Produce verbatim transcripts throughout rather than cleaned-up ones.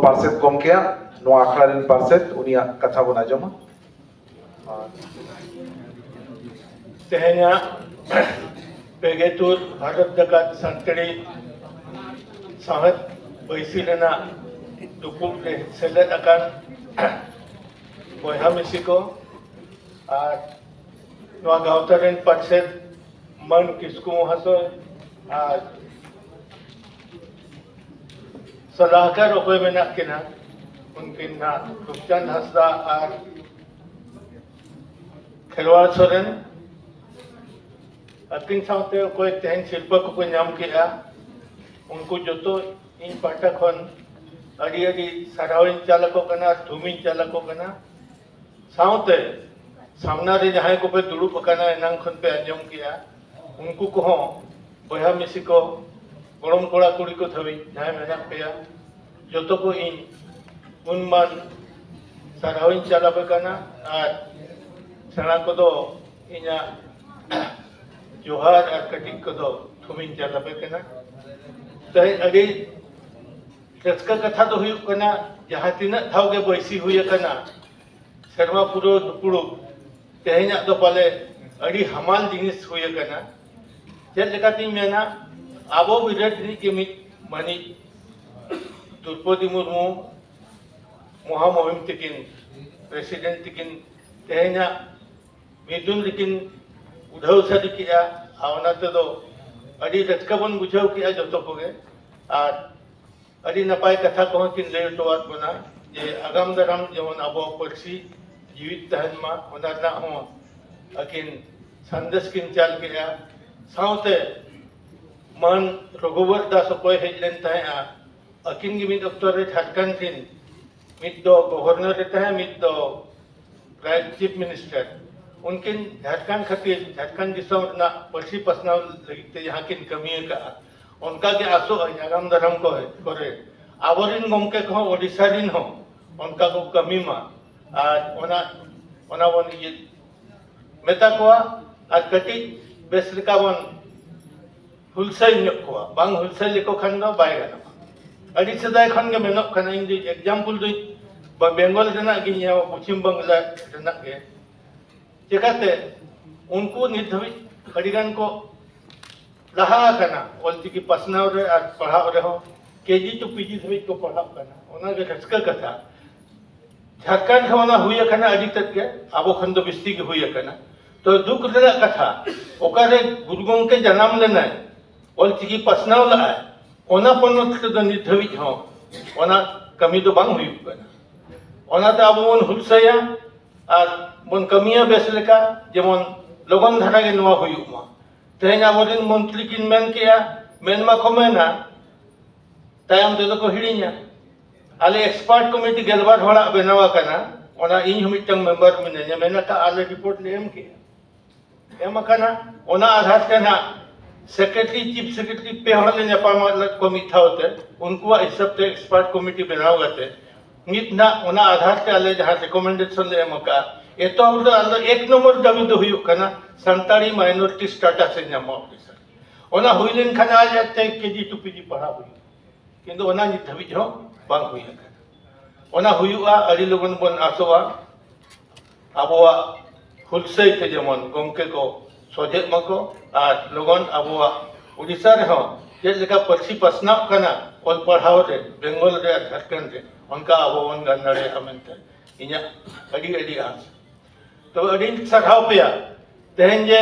ᱯᱟᱨᱥᱮᱛ ᱜᱚᱢᱠᱮᱭᱟᱜ, ᱱᱚᱣᱟ ᱟᱠᱷᱲᱟ ᱨᱮᱱ ᱯᱟᱨᱥᱮᱛ, ᱩᱱᱤᱭᱟᱜ ᱠᱟᱛᱷᱟ ᱵᱚᱱ ᱟᱸᱡᱚᱢᱟ᱾ ᱛᱮᱦᱮᱧᱟᱜ ᱯᱮᱜᱮ ᱛᱩᱨ ᱵᱷᱟᱨᱚᱛ ᱡᱟᱠᱟᱛ ᱥᱟᱱᱛᱟᱲᱤ ᱥᱟᱶᱦᱮᱫ ᱵᱟᱹᱭᱥᱤ ᱨᱮᱱᱟᱜ ᱫᱩᱯᱩᱲ ᱨᱮ ᱥᱮᱞᱮᱫ ᱟᱠᱟᱱ ᱵᱚᱭᱦᱟ ᱢᱤᱥᱤ ᱠᱚ ᱟᱨ ᱱᱚᱣᱟ ᱜᱟᱶᱛᱟ ᱨᱮᱱ ᱯᱟᱨᱥᱮᱛ ᱢᱟᱹᱱ ᱠᱤᱥᱠᱩ ᱢᱚᱦᱟᱥᱚᱭ ᱟᱨ ᱥᱚᱞᱟᱦᱠᱟᱨ ᱚᱠᱚᱭ ᱢᱮᱱᱟᱜ ᱠᱤᱱᱟ, ᱩᱱᱠᱤᱱ ᱱᱟᱜ ᱨᱩᱯᱪᱟᱸᱫᱽ ᱦᱟᱸᱥᱫᱟ ᱟᱨ ᱠᱷᱮᱨᱣᱟᱲ ᱥᱚᱨᱮᱱ, ᱟᱹᱠᱤᱱ ᱥᱟᱶᱛᱮ ᱚᱠᱚᱭ ᱛᱮᱦᱮᱧ ᱥᱤᱨᱯᱟᱹ ᱠᱚᱠᱚ ᱧᱟᱢ ᱠᱮᱜᱼᱟ, ᱩᱱᱠᱩ ᱡᱚᱛᱚ ᱤᱧ ᱯᱟᱦᱴᱟ ᱠᱷᱚᱱ ᱟᱹᱰᱤ ᱟᱹᱰᱤ ᱥᱟᱨᱦᱟᱣᱤᱧ ᱪᱟᱞ ᱟᱠᱚ ᱠᱟᱱᱟ, ᱛᱷᱩᱢᱤᱧ ᱪᱟᱞ ᱟᱠᱚ ᱠᱟᱱᱟ᱾ ᱥᱟᱶᱛᱮ ᱥᱟᱢᱱᱟ ᱨᱮ ᱡᱟᱦᱟᱸᱭ ᱠᱚᱯᱮ ᱫᱩᱲᱩᱵ ᱟᱠᱟᱱᱟ, ᱮᱱᱟᱝ ᱠᱷᱚᱱ ᱯᱮ ᱟᱸᱡᱚᱢ ᱠᱮᱜᱼᱟ, ᱩᱱᱠᱩ ᱠᱚᱦᱚᱸ ᱵᱚᱭᱦᱟ ᱢᱤᱥᱤ ᱠᱚ, ᱜᱚᱲᱚᱢ ᱠᱚᱲᱟ ᱠᱩᱲᱤ ᱠᱚ ᱫᱷᱟᱹᱵᱤᱡ ᱡᱟᱦᱟᱸᱭ ᱢᱮᱱᱟᱜ ᱯᱮᱭᱟ, ᱡᱚᱛᱚ ᱠᱚ ᱤᱧ ᱜᱩᱱᱢᱟᱱ ᱥᱟᱨᱦᱟᱣᱤᱧ ᱪᱟᱞ ᱟᱯᱮ ᱠᱟᱱᱟ᱾ ᱟᱨ ᱥᱮᱬᱟ ᱠᱚᱫᱚ ᱤᱧᱟᱹᱜ ᱡᱚᱦᱟᱨ ᱟᱨ ᱠᱟᱹᱴᱤᱡ ᱠᱚᱫᱚ ᱛᱷᱩᱢᱤᱧ ᱪᱟᱞ ᱟᱯᱮ ᱠᱟᱱᱟ᱾ ᱛᱮᱦᱮᱧ ᱟᱹᱰᱤ ᱨᱟᱹᱥᱠᱟᱹ ᱠᱟᱛᱷᱟ ᱫᱚ ᱦᱩᱭᱩᱜ ᱠᱟᱱᱟ, ᱡᱟᱦᱟᱸ ᱛᱤᱱᱟᱹᱜ ᱫᱷᱟᱣ ᱜᱮ ᱵᱟᱹᱭᱥᱤ ᱦᱩᱭ ᱟᱠᱟᱱᱟ, ᱥᱮᱨᱢᱟ ᱯᱩᱨᱟᱹᱣ ᱫᱩᱯᱲᱩᱵ ᱛᱮᱦᱮᱧᱟᱜ ᱫᱚ ᱯᱟᱞᱮ ᱟᱹᱰᱤ ᱦᱟᱢᱟᱞ ᱡᱤᱱᱤᱥ ᱦᱩᱭ ᱟᱠᱟᱱᱟ᱾ ᱪᱮᱫ ᱞᱮᱠᱟᱛᱤᱧ ᱢᱮᱱᱟ, ᱟᱵᱚ ᱵᱤᱨᱟᱹᱫ ᱨᱤᱱᱤᱡ ᱜᱮ ᱢᱤᱫ ᱢᱟᱹᱱᱤᱡ ᱫᱨᱚᱣᱯᱚᱫᱤ ᱢᱩᱨᱢᱩ ᱢᱚᱦᱟᱢᱚᱦᱤᱢ ᱛᱤᱠᱤᱱ, ᱯᱨᱮᱥᱤᱰᱮᱱᱴ ᱛᱤᱠᱤᱱ ᱛᱮᱦᱮᱧᱟᱜ ᱢᱤᱫᱩᱱ ᱨᱮᱠᱤᱱ ᱩᱰᱷᱟᱹᱣ ᱥᱟᱹᱨᱤ ᱠᱮᱜᱼᱟ᱾ ᱟᱨ ᱚᱱᱟ ᱛᱮᱫᱚ ᱟᱹᱰᱤ ᱨᱟᱹᱥᱠᱟᱹ ᱵᱚᱱ ᱵᱩᱡᱷᱟᱹᱣ ᱠᱮᱜᱼᱟ ᱡᱚᱛᱚ ᱠᱚᱜᱮ᱾ ᱟᱨ ᱟᱹᱰᱤ ᱱᱟᱯᱟᱭ ᱠᱟᱛᱷᱟ ᱠᱚᱦᱚᱸ ᱠᱤᱱ ᱞᱟᱹᱭ ᱦᱚᱴᱚᱣᱟᱫ ᱵᱚᱱᱟ ᱡᱮ ᱟᱜᱟᱢ ᱫᱟᱨᱟᱢ ᱡᱮᱢᱚᱱ ᱟᱵᱚᱣᱟᱜ ᱯᱟᱹᱨᱥᱤ ᱡᱤᱣᱤᱫ ᱛᱟᱦᱮᱱ ᱢᱟ, ᱚᱱᱟ ᱨᱮᱱᱟᱜ ᱦᱚᱸ ᱟᱹᱠᱤᱱ ᱥᱟᱸᱫᱮᱥ ᱠᱤᱱ ᱪᱟᱞ ᱠᱮᱜᱼᱟ᱾ ᱥᱟᱶᱛᱮ ᱢᱟᱹᱱ ᱨᱚᱜᱷᱩᱵᱚᱨ ᱫᱟᱥ ᱚᱠᱚᱭ ᱦᱮᱡ ᱞᱮᱱ ᱛᱟᱦᱮᱸᱜᱼᱟ, ᱟᱹᱠᱤᱱ ᱜᱮ ᱢᱤᱫ ᱚᱠᱛᱚ ᱨᱮ ᱡᱷᱟᱲᱠᱷᱚᱸᱰ ᱨᱤᱱ ᱢᱤᱫ ᱫᱚ ᱜᱚᱵᱷᱚᱨᱱᱚᱨ ᱮ ᱛᱟᱦᱮᱸ, ᱢᱤᱫ ᱫᱚ ᱯᱨᱟᱭ ᱪᱤᱯ ᱢᱤᱱᱤᱥᱴᱟᱨ᱾ ᱩᱱᱠᱤᱱ ᱡᱷᱟᱲᱠᱷᱚᱸᱰ ᱠᱷᱟᱹᱛᱤᱨ, ᱡᱷᱟᱲᱠᱷᱚᱸᱰ ᱫᱤᱥᱚᱢ ᱨᱮᱱᱟᱜ ᱯᱟᱹᱨᱥᱤ ᱯᱟᱥᱱᱟᱣ ᱞᱟᱹᱜᱤᱫ ᱛᱮ ᱡᱟᱦᱟᱸ ᱠᱤᱱ ᱠᱟᱹᱢᱤ ᱟᱠᱟᱫᱼᱟ, ᱚᱱᱠᱟ ᱜᱮ ᱟᱥᱚᱜ ᱟᱹᱧ ᱟᱜᱟᱢ ᱫᱟᱨᱟᱢ ᱠᱚ ᱠᱚᱨᱮ ᱟᱵᱚᱨᱮᱱ ᱜᱚᱢᱠᱮ ᱠᱚᱦᱚᱸ ᱳᱰᱤᱥᱟ ᱨᱮᱱ ᱦᱚᱸ ᱚᱱᱠᱟ ᱠᱚ ᱠᱟᱹᱢᱤ ᱢᱟ᱾ ᱟᱨ ᱚᱱᱟ, ᱚᱱᱟ ᱵᱚᱱ ᱤᱭᱟᱹ ᱢᱮᱛᱟ ᱠᱚᱣᱟ ᱟᱨ ᱠᱟᱹᱴᱤᱡ ᱵᱮᱥ ᱞᱮᱠᱟ ᱵᱚᱱ ᱦᱩᱞᱥᱟᱹᱭ ᱧᱚᱜ ᱠᱚᱣᱟ, ᱵᱟᱝ ᱦᱩᱞᱥᱟᱹᱭ ᱞᱮᱠᱚ ᱠᱷᱟᱱ ᱫᱚ ᱵᱟᱭ ᱜᱟᱱᱚᱜᱼᱟ᱾ ᱟᱹᱰᱤ ᱥᱮᱫᱟᱭ ᱠᱷᱚᱱ ᱜᱮ ᱢᱮᱱᱚᱜ ᱠᱟᱱᱟ᱾ ᱤᱧ ᱫᱚ example ᱫᱚᱧ ᱵᱟ-, ᱵᱮᱝᱜᱚᱞ ᱨᱮᱱᱟᱜ ᱜᱤᱧ ᱮᱢᱟ, ᱯᱚᱪᱷᱤᱢ ᱵᱟᱝᱞᱟ ᱨᱮᱱᱟᱜ ᱜᱮ᱾ ᱪᱮᱠᱟᱛᱮ ᱩᱱᱠᱩ ᱱᱤᱛ ᱫᱷᱟᱹᱵᱤᱡ ᱟᱹᱰᱤ ᱜᱟᱱ ᱠᱚ ᱞᱟᱦᱟ ᱟᱠᱟᱱᱟ ᱚᱞᱪᱤᱠᱤ ᱯᱟᱥᱱᱟᱣ ᱨᱮ ᱟᱨ ᱯᱟᱲᱦᱟᱣ ᱨᱮᱦᱚᱸ, ᱠᱮᱡᱤ to ᱯᱤᱡᱤ ᱫᱷᱟᱹᱵᱤᱡ ᱠᱚ ᱯᱟᱲᱦᱟᱜ ᱠᱟᱱᱟ᱾ ᱚᱱᱟ ᱜᱮ ᱨᱟᱹᱥᱠᱟᱹ ᱠᱟᱛᱷᱟ᱾ ᱡᱷᱟᱲᱠᱷᱚᱸᱰ ᱨᱮ ᱚᱱᱟ ᱦᱩᱭ ᱟᱠᱟᱱᱟ ᱟᱹᱰᱤ ᱛᱮᱫ ᱜᱮ, ᱟᱵᱚ ᱠᱷᱚᱱ ᱫᱚ ᱵᱮᱥᱤ ᱜᱮ ᱦᱩᱭ ᱟᱠᱟᱱᱟ᱾ ᱛᱚ, ᱫᱩᱠ ᱨᱮᱱᱟᱜ ᱠᱟᱛᱷᱟ, ᱚᱠᱟᱨᱮ ᱜᱩᱨᱩ ᱜᱚᱢᱠᱮ ᱡᱟᱱᱟᱢ ᱞᱮᱱᱟᱭ, ᱚᱞᱪᱤᱠᱤ ᱯᱟᱥᱱᱟᱣ ᱞᱟᱜᱼᱟᱭ, ᱚᱱᱟ ᱯᱚᱱᱚᱛ ᱨᱮᱫᱚ ᱱᱤᱛ ᱫᱷᱟᱹᱵᱤᱡ ᱦᱚᱸ ᱚᱱᱟ ᱠᱟᱹᱢᱤ ᱫᱚ ᱵᱟᱝ ᱦᱩᱭᱩᱜ ᱠᱟᱱᱟ᱾ ᱚᱱᱟᱛᱮ ᱟᱵᱚ ᱵᱚᱱ ᱦᱩᱞᱥᱟᱹᱭᱟ ᱟᱨ ᱵᱚᱱ ᱠᱟᱹᱢᱤᱭᱟ ᱵᱮᱥ ᱞᱮᱠᱟ, ᱡᱮᱢᱚᱱ ᱞᱚᱜᱚᱱ ᱫᱷᱟᱨᱟ ᱜᱮ ᱱᱚᱣᱟ ᱦᱩᱭᱩᱜ ᱢᱟ᱾ ᱛᱮᱦᱮᱧ ᱟᱵᱚᱨᱮᱱ ᱢᱚᱱᱛᱨᱤ ᱠᱤᱱ ᱢᱮᱱ ᱠᱮᱜᱼᱟ, ᱢᱮᱱ ᱢᱟᱠᱚ ᱢᱮᱱᱟ, ᱛᱟᱭᱚᱢ ᱛᱮᱫᱚ ᱠᱚ ᱦᱤᱲᱤᱧᱟ᱾ ᱟᱞᱮ expert committee ᱜᱮᱞᱵᱟᱨ ᱦᱚᱲᱟᱜ ᱵᱮᱱᱟᱣ ᱟᱠᱟᱱᱟ, ᱚᱱᱟ ᱤᱧ ᱦᱚᱸ ᱢᱤᱫᱴᱟᱝ member ᱢᱤᱱᱟᱹᱧᱟ, ᱢᱮᱱ ᱟᱠᱟᱫ ᱟᱞᱮ report ᱞᱮ ᱮᱢ ᱠᱮᱜᱼᱟ, ᱮᱢ ᱟᱠᱟᱱᱟ᱾ ᱚᱱᱟ ᱟᱫᱷᱟᱨ ᱛᱮ ᱱᱟᱜ secretary, chief secretary ᱯᱮ ᱦᱚᱲ ᱞᱮ ᱧᱟᱯᱟᱢ ᱞᱮᱫ ᱠᱚ ᱢᱤᱫ ᱫᱷᱟᱣ ᱛᱮ, ᱩᱱᱠᱩᱣᱟᱜ ᱦᱤᱥᱟᱹᱵ ᱛᱮ expert committee ᱵᱮᱱᱟᱣ ᱠᱟᱛᱮ ᱱᱤᱛ ᱱᱟᱜ ᱚᱱᱟ ᱟᱫᱷᱟᱨ ᱛᱮ ᱟᱞᱮ ᱡᱟᱦᱟᱸ recommendation ᱞᱮ ᱮᱢ ᱟᱠᱟᱫᱼᱟ, ᱮᱛᱚᱦᱚᱵ ᱨᱮ ᱟᱞᱮ ᱮᱠ ᱱᱚᱢᱵᱚᱨ ᱫᱟᱹᱵᱤ ᱫᱚ ᱦᱩᱭᱩᱜ ᱠᱟᱱᱟ ᱥᱟᱱᱛᱟᱲᱤ minority status ᱮ ᱧᱟᱢ ᱢᱟ officer᱾ ᱚᱱᱟ ᱦᱩᱭ ᱞᱮᱱᱠᱷᱟᱱ ᱟᱡ ᱟᱡ ᱛᱮ ᱠᱮᱡᱤ to ᱯᱤᱡᱤ ᱯᱟᱲᱦᱟᱣ ᱦᱩᱭᱩᱜᱼᱟ, ᱠᱤᱱᱛᱩ ᱚᱱᱟ ᱱᱤᱛ ᱫᱷᱟᱹᱵᱤᱡ ᱦᱚᱸ ᱵᱟᱝ ᱦᱩᱭ ᱟᱠᱟᱱᱟ᱾ ᱚᱱᱟ ᱦᱩᱭᱩᱜᱼᱟ, ᱟᱹᱰᱤ ᱞᱚᱜᱚᱱ ᱵᱚᱱ ᱟᱥᱚᱜᱼᱟ᱾ ᱟᱵᱚᱣᱟᱜ ᱦᱩᱞᱥᱟᱹᱭ ᱛᱮ ᱡᱮᱢᱚᱱ ᱜᱚᱢᱠᱮ ᱠᱚ ᱥᱚᱡᱷᱮᱜ ᱢᱟᱠᱚ ᱟᱨ ᱞᱚᱜᱚᱱ ᱟᱵᱚᱣᱟᱜ ᱩᱰᱤᱥᱟ ᱨᱮᱦᱚᱸ ᱪᱮᱫ ᱞᱮᱠᱟ ᱯᱟᱹᱨᱥᱤ ᱯᱟᱥᱱᱟᱜ ᱠᱟᱱᱟ ᱚᱞ ᱯᱟᱲᱦᱟᱣ ᱨᱮ ᱵᱮᱝᱜᱚᱞ ᱨᱮ ᱟᱨ ᱡᱷᱟᱲᱠᱷᱚᱸᱰ ᱨᱮ, ᱚᱱᱠᱟ ᱟᱵᱚ ᱵᱚᱱ ᱜᱟᱱ ᱫᱟᱲᱮᱭᱟᱜᱼᱟ ᱢᱮᱱᱛᱮ ᱤᱧᱟᱹᱜ ᱟᱹᱰᱤ ᱟᱹᱰᱤ ᱟᱸᱥ᱾ ᱛᱚᱵᱮ ᱟᱹᱰᱤ ᱥᱟᱨᱦᱟᱣ ᱯᱮᱭᱟ ᱛᱮᱦᱮᱧ ᱡᱮ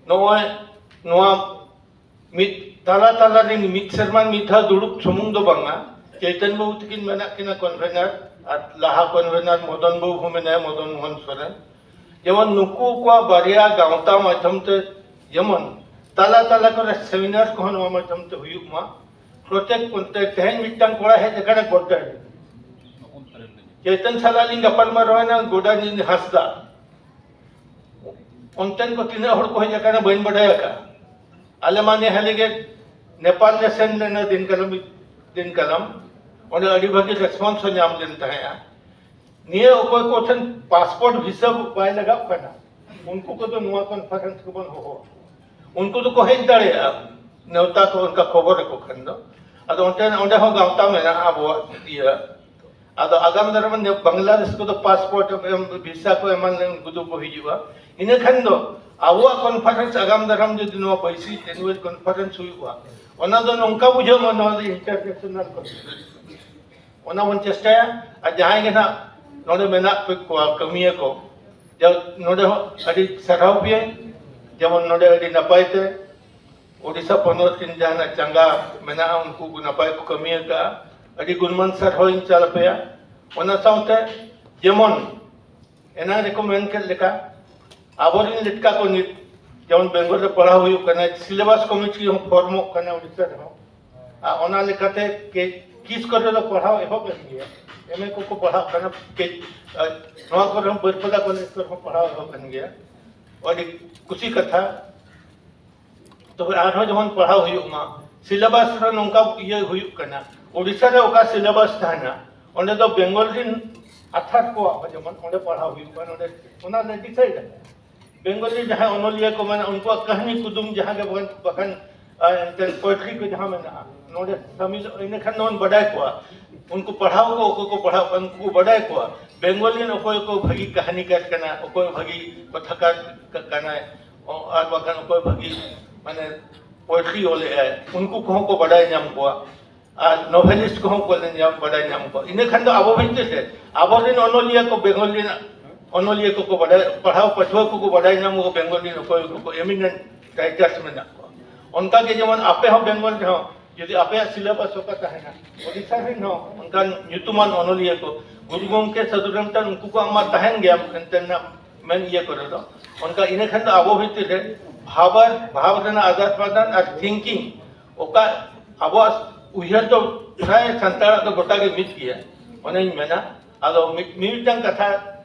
ᱱᱚᱜᱼᱚᱭ ᱱᱚᱣᱟ ᱢᱤᱫ ᱛᱟᱞᱟ ᱛᱟᱞᱟ ᱨᱮ ᱢᱤᱫ ᱥᱮᱨᱢᱟ ᱢᱤᱫ ᱫᱷᱟᱣ ᱫᱩᱲᱩᱵ ᱥᱩᱢᱩᱝ ᱫᱚ ᱵᱟᱝᱟ, ᱪᱮᱛᱚᱱ ᱵᱟᱹᱵᱩ ᱛᱟᱹᱠᱤᱱ ᱢᱮᱱᱟᱜ ᱠᱤᱱᱟ convener, ᱟᱨ ᱞᱟᱦᱟ convener ᱢᱚᱫᱚᱱ ᱵᱟᱹᱵᱩ ᱦᱚᱸ ᱢᱮᱱᱟᱭᱟ, ᱢᱚᱫᱚᱱ ᱢᱳᱦᱚᱱ ᱥᱚᱨᱮᱱ᱾ ᱡᱮᱢᱚᱱ ᱱᱩᱠᱩ ᱠᱚᱣᱟᱜ ᱵᱟᱨᱭᱟ ᱜᱟᱶᱛᱟ ᱢᱟᱫᱽᱫᱷᱚᱢ ᱛᱮ ᱡᱮᱢᱚᱱ ᱛᱟᱞᱟ ᱛᱟᱞᱟ ᱠᱚᱨᱮ seminar ᱠᱚᱦᱚᱸ ᱱᱚᱣᱟ ᱢᱟᱫᱽᱫᱷᱚᱢ ᱛᱮ ᱦᱩᱭᱩᱜ ᱢᱟ᱾ ᱯᱨᱚᱛᱮᱠ ᱯᱨᱚᱛᱮᱠ ᱛᱮᱦᱮᱧ ᱢᱤᱫᱴᱟᱝ ᱠᱚᱲᱟ ᱦᱮᱡ ᱟᱠᱟᱱᱟ ᱜᱚᱰᱰᱟ ᱨᱤᱱᱤᱡ᱾ ᱪᱮᱛᱚᱱ ᱥᱟᱞᱟᱜ ᱞᱤᱧ ᱜᱟᱯᱟᱞ ᱢᱟᱨᱟᱣ ᱮᱱᱟ, ᱜᱚᱰᱰᱟ ᱨᱤᱱᱤᱡ ᱦᱟᱸᱥᱫᱟ᱾ ᱚᱱᱛᱮᱱ ᱠᱚ ᱛᱤᱱᱟᱹᱜ ᱦᱚᱲ ᱠᱚ ᱦᱮᱡ ᱟᱠᱟᱱᱟ ᱵᱟᱹᱧ ᱵᱟᱰᱟᱭ ᱟᱠᱟᱫᱼᱟ᱾ ᱟᱞᱮ ᱢᱟ ᱱᱮ ᱦᱟᱹᱞᱤ ᱜᱮ ᱱᱮᱯᱟᱞ ᱞᱮ ᱥᱮᱱ ᱞᱮᱱᱟ ᱫᱤᱱ ᱠᱟᱞᱚᱢ, ᱫᱤᱱ ᱠᱟᱞᱚᱢ᱾ ᱚᱸᱰᱮ ᱟᱹᱰᱤ ᱵᱷᱟᱹᱜᱤ response ᱦᱚᱸ ᱧᱟᱢ ᱞᱮᱱ ᱛᱟᱦᱮᱸᱫᱼᱟ᱾ ᱱᱤᱭᱟᱹ ᱚᱠᱚᱭ ᱠᱚ ᱴᱷᱮᱱ passport visa ᱵᱟᱭ ᱞᱟᱜᱟᱣ ᱠᱟᱱᱟ, ᱩᱱᱠᱩ ᱠᱚᱫᱚ ᱱᱚᱣᱟ conference ᱠᱚᱵᱚᱱ ᱦᱚᱦᱚ ᱟᱠᱚᱣᱟ᱾ ᱩᱱᱠᱩ ᱫᱚᱠᱚ ᱦᱮᱡ ᱫᱟᱲᱮᱭᱟᱜᱼᱟ, ᱱᱮᱣᱛᱟ ᱠᱚ ᱚᱱᱠᱟ ᱠᱷᱚᱵᱚᱨ ᱟᱠᱚ ᱠᱷᱟᱱ ᱫᱚ᱾ ᱟᱫᱚ ᱚᱱᱛᱮ, ᱚᱸᱰᱮ ᱦᱚᱸ ᱜᱟᱶᱛᱟ ᱢᱮᱱᱟᱜᱼᱟ ᱟᱵᱚᱣᱟᱜ ᱤᱭᱟᱹ᱾ ᱟᱫᱚ ᱟᱜᱟᱢ ᱫᱟᱨᱟᱢ ᱨᱮ ᱵᱟᱝᱞᱟᱫᱮᱥ ᱠᱚᱫᱚ ᱯᱟᱥᱯᱳᱨᱴ ᱮᱢ, ᱵᱷᱤᱥᱟ ᱠᱚ ᱮᱢᱟᱱ ᱞᱮᱱ ᱩᱱᱠᱩ ᱫᱚᱠᱚ ᱦᱤᱡᱩᱜᱼᱟ᱾ ᱤᱱᱟᱹ ᱠᱷᱟᱱ ᱫᱚ ᱟᱵᱚᱣᱟᱜ ᱠᱚᱱᱯᱷᱟᱨᱮᱱᱥ ᱟᱜᱟᱢ ᱫᱟᱨᱟᱢ ᱡᱩᱫᱤ ᱱᱚᱣᱟ ᱵᱟᱹᱭᱥᱤ ᱮᱱᱩᱣᱮᱞ ᱠᱚᱱᱯᱷᱟᱨᱮᱱᱥ ᱦᱩᱭᱩᱜᱼᱟ, ᱚᱱᱟ ᱫᱚ ᱱᱚᱝᱠᱟ ᱵᱩᱡᱷᱟᱹᱜ ᱢᱟ ᱱᱚᱣᱟ ᱫᱚ ᱤᱱᱴᱟᱨᱱᱮᱥᱚᱱᱟᱞ ᱠᱚᱱᱯᱷᱟᱨᱮᱱᱥ᱾ ᱚᱱᱟ ᱵᱚᱱ ᱪᱮᱥᱴᱟᱭᱟ᱾ ᱟᱨ ᱡᱟᱦᱟᱸᱭ ᱜᱮ ᱱᱟᱦᱟᱜ ᱱᱚᱰᱮ ᱢᱮᱱᱟᱜ ᱠᱚᱣᱟ ᱠᱟᱹᱢᱤᱭᱟᱹ ᱠᱚ, ᱡᱟ-, ᱱᱚᱰᱮ ᱦᱚᱸ ᱟᱹᱰᱤ ᱥᱟᱨᱦᱟᱣ ᱯᱮᱭᱟᱧ, ᱡᱮᱢᱚᱱ ᱱᱚᱰᱮ ᱟᱹᱰᱤ ᱱᱟᱯᱟᱭ ᱛᱮ ᱳᱰᱤᱥᱟ ᱯᱚᱱᱚᱛ ᱨᱮᱱ ᱡᱟᱦᱟᱱᱟᱜ ᱪᱟᱸᱜᱟ ᱢᱮᱱᱟᱜᱼᱟ, ᱩᱱᱠᱩ ᱠᱚ ᱱᱟᱯᱟᱭ ᱠᱚ ᱠᱟᱹᱢᱤ ᱟᱠᱟᱫᱼᱟ᱾ ᱟᱹᱰᱤ ᱜᱩᱱᱢᱟᱱ ᱥᱟᱨᱦᱟᱣ ᱤᱧ ᱪᱟᱞ ᱟᱯᱮᱭᱟ᱾ ᱚᱱᱟ ᱥᱟᱶᱛᱮ ᱡᱮᱢᱚᱱ ᱮᱱᱟᱝ ᱨᱮᱠᱚ ᱢᱮᱱ ᱠᱮᱫ ᱞᱮᱠᱟ, ᱟᱵᱚᱨᱮᱱ ᱞᱮᱴᱠᱟ ᱠᱚ ᱱᱤᱛ ᱡᱮᱢᱚᱱ ᱵᱮᱝᱜᱚᱞ ᱨᱮ ᱯᱟᱲᱦᱟᱣ ᱦᱩᱭᱩᱜ ᱠᱟᱱᱟ, ᱥᱤᱞᱮᱵᱟᱥ ᱠᱚᱢᱤᱴᱤ ᱦᱚᱸ ᱯᱷᱚᱨᱢᱚᱜ ᱠᱟᱱᱟ ᱳᱰᱤᱥᱟ ᱨᱮᱦᱚᱸ᱾ ᱟᱨ ᱚᱱᱟ ᱞᱮᱠᱟᱛᱮ ᱠᱮ-, ᱠᱤᱥ ᱠᱚᱨᱮ ᱫᱚ ᱯᱟᱲᱦᱟᱣ ᱮᱦᱚᱵ ᱮᱱ ᱜᱮᱭᱟ, ᱮᱢ ᱮ ᱠᱚᱠᱚ ᱯᱟᱲᱦᱟᱜ ᱠᱟᱱᱟ, ᱠᱮ-, ᱟᱨ ᱱᱚᱣᱟ ᱠᱚᱨᱮ ᱦᱚᱸ ᱵᱟᱹᱨᱯᱟᱫᱟ ᱠᱚᱞᱮᱡᱽ ᱠᱚᱨᱮ ᱦᱚᱸ ᱯᱟᱲᱦᱟᱣ ᱮᱦᱚᱵ ᱮᱱ ᱜᱮᱭᱟ᱾ ᱟᱹᱰᱤ ᱠᱩᱥᱤ ᱠᱟᱛᱷᱟ᱾ ᱛᱚᱵᱮ ᱟᱨᱦᱚᱸ ᱡᱮᱢᱚᱱ ᱯᱟᱲᱦᱟᱣ ᱦᱩᱭᱩᱜ ᱢᱟ, ᱥᱤᱞᱮᱵᱟᱥ ᱨᱮ ᱱᱚᱝᱠᱟ ᱤᱭᱟᱹ ᱦᱩᱭᱩᱜ ᱠᱟᱱᱟ, ᱳᱰᱤᱥᱟ ᱨᱮ ᱚᱠᱟ ᱥᱤᱞᱮᱵᱟᱥ ᱛᱟᱦᱮᱱᱟ, ᱚᱸᱰᱮ ᱫᱚ ᱵᱮᱝᱜᱚᱞ ᱨᱮᱱ ᱟᱛᱷᱟᱨ ᱠᱚᱣᱟᱜ ᱦᱚᱸ ᱡᱮᱢᱚᱱ ᱚᱸᱰᱮ ᱯᱟᱲᱦᱟᱣ ᱦᱩᱭᱩᱜ ᱠᱟᱱᱟ, ᱚᱸᱰᱮ ᱚᱱᱟ ᱞᱮ ᱰᱤᱥᱟᱭᱤᱰ ᱟᱠᱟᱫᱟ᱾ ᱵᱮᱝᱜᱚᱞᱤ ᱡᱟᱦᱟᱸᱭ ᱚᱱᱚᱞᱤᱭᱟᱹ ᱠᱚ ᱢᱮᱱᱟᱜᱼᱟ, ᱩᱱᱠᱩᱣᱟᱜ ᱠᱟᱹᱦᱱᱤ ᱠᱩᱫᱩᱢ ᱡᱟᱦᱟᱸ ᱜᱮ ᱵᱟᱠᱷᱟᱱ, ᱵᱟᱠᱷᱟᱱ, ᱟᱨ ᱮᱱᱛᱮ ᱯᱳᱭᱮᱴᱨᱤ ᱠᱚ ᱡᱟᱦᱟᱸ ᱢᱮᱱᱟᱜᱼᱟ, ᱱᱚᱰᱮ ᱥᱟᱢᱤᱞ, ᱤᱱᱟᱹᱠᱷᱟᱱ ᱫᱚᱵᱚᱱ ᱵᱟᱰᱟᱭ ᱠᱚᱣᱟ᱾ ᱩᱱᱠᱩ ᱯᱟᱲᱦᱟᱣ ᱠᱚ, ᱚᱠᱚᱭ ᱠᱚ ᱯᱟᱲᱦᱟᱣ ᱠᱚᱣᱟ, ᱩᱱᱠᱩ ᱠᱚ ᱵᱟᱰᱟᱭ ᱠᱚᱣᱟ᱾ ᱵᱮᱝᱜᱚᱞᱤ ᱨᱮᱱ ᱚᱠᱚᱭ ᱠᱚ ᱵᱷᱟᱹᱜᱤ ᱠᱟᱹᱦᱱᱤᱠᱟᱨ ᱠᱟᱱᱟ, ᱚᱠᱚᱭ ᱵᱷᱟᱹᱜᱤ ᱠᱟᱛᱷᱟᱠᱟᱨ ᱠᱟ-, ᱠᱟᱱᱟᱭ, ᱚ-, ᱟᱨ ᱵᱟᱠᱷᱟᱱ ᱚᱠᱚᱭ ᱵᱷᱟᱹᱜᱤ, ᱢᱟᱱᱮ, ᱯᱳᱭᱮᱴᱨᱤ ᱚᱞᱮᱜᱼᱟᱭ, ᱩᱱᱠᱩ ᱠᱚᱦᱚᱸ ᱠᱚ ᱵᱟᱰᱟᱭ ᱧᱟᱢ ᱠᱚᱣᱟ᱾ ᱟᱨ ᱱᱚᱵᱷᱮᱞᱤᱥᱴ ᱠᱚᱦᱚᱸ ᱠᱚ ᱧᱟᱢ, ᱵᱟᱰᱟᱭ ᱧᱟᱢ ᱠᱚᱣᱟ᱾ ᱤᱱᱟᱹ ᱠᱷᱟᱱ ᱫᱚ ᱟᱵᱚ ᱵᱷᱤᱛᱤᱨ ᱨᱮ ᱟᱵᱚᱨᱮᱱ ᱚᱱᱚᱞᱤᱭᱟᱹ ᱠᱚ, ᱵᱮᱝᱜᱚᱞ ᱨᱮᱱᱟᱜ ᱚᱱᱚᱞᱤᱭᱟᱹ ᱠᱚᱠᱚ ᱵᱟᱰᱟᱭ, ᱯᱟᱲᱦᱟᱣ ᱯᱟᱹᱴᱷᱩᱣᱟᱹ ᱠᱚᱠᱚ ᱵᱟᱰᱟᱭ ᱧᱟᱢ ᱠᱚᱣᱟ, ᱵᱮᱝᱜᱚᱞ ᱨᱮᱱ ᱚᱠᱚᱭ ᱠᱚᱠᱚ ᱮᱢᱤᱱᱮᱱᱴ ᱨᱟᱭᱴᱟᱨᱥ ᱢᱮᱱᱟᱜ ᱠᱚᱣᱟ᱾ ᱚᱱᱠᱟ ᱜᱮ ᱡᱮᱢᱚᱱ ᱟᱯᱮ ᱦᱚᱸ ᱵᱮᱝᱜᱚᱞ ᱨᱮᱦᱚᱸ ᱡᱩᱫᱤ ᱟᱯᱮᱭᱟᱜ ᱥᱤᱞᱮᱵᱟᱥ ᱚᱠᱟ ᱛᱟᱦᱮᱱᱟ, ᱳᱰᱤᱥᱟ ᱨᱮᱱ ᱦᱚᱸ ᱚᱱᱠᱟᱱ ᱧᱩᱛᱩᱢᱟᱱ ᱚᱱᱚᱞᱤᱭᱟᱹ ᱠᱚ, ᱜᱩᱨᱩ ᱜᱚᱢᱠᱮ ᱥᱟᱹᱫᱷᱩ ᱨᱟᱢᱪᱟᱸᱫᱽ ᱩᱱᱠᱩ ᱠᱚᱣᱟᱜ ᱢᱟ ᱛᱟᱦᱮᱱ ᱜᱮᱭᱟ ᱮᱱᱛᱮ ᱨᱮᱱᱟᱜ ᱢᱮᱱ ᱤᱭᱟᱹ ᱠᱚᱨᱮ ᱫᱚ᱾ ᱚᱱᱠᱟ ᱤᱱᱟᱹ ᱠᱷᱟᱱ ᱫᱚ ᱟᱵᱚ ᱵᱷᱤᱛᱤᱨ ᱨᱮ ᱵᱷᱟᱵᱽ ᱟᱨ, ᱵᱷᱟᱵᱽ ᱨᱮᱱᱟᱜ ᱟᱫᱟᱱ ᱯᱨᱚᱫᱟᱱ ᱟᱨ ᱛᱷᱤᱝᱠᱤᱝ, ᱚᱠᱟ ᱟᱵᱚᱣᱟᱜ ᱩᱭᱦᱟᱹᱨ ᱫᱚ ᱯᱨᱟᱭ ᱥᱟᱱᱛᱟᱲᱟᱜ ᱫᱚ ᱜᱚᱴᱟ ᱜᱮ ᱢᱤᱫ ᱜᱮᱭᱟ, ᱚᱱᱮᱧ ᱢᱮᱱᱟ᱾ ᱟᱫᱚ ᱢᱤᱫ, ᱢᱤᱫᱴᱟᱝ ᱠᱟᱛᱷᱟ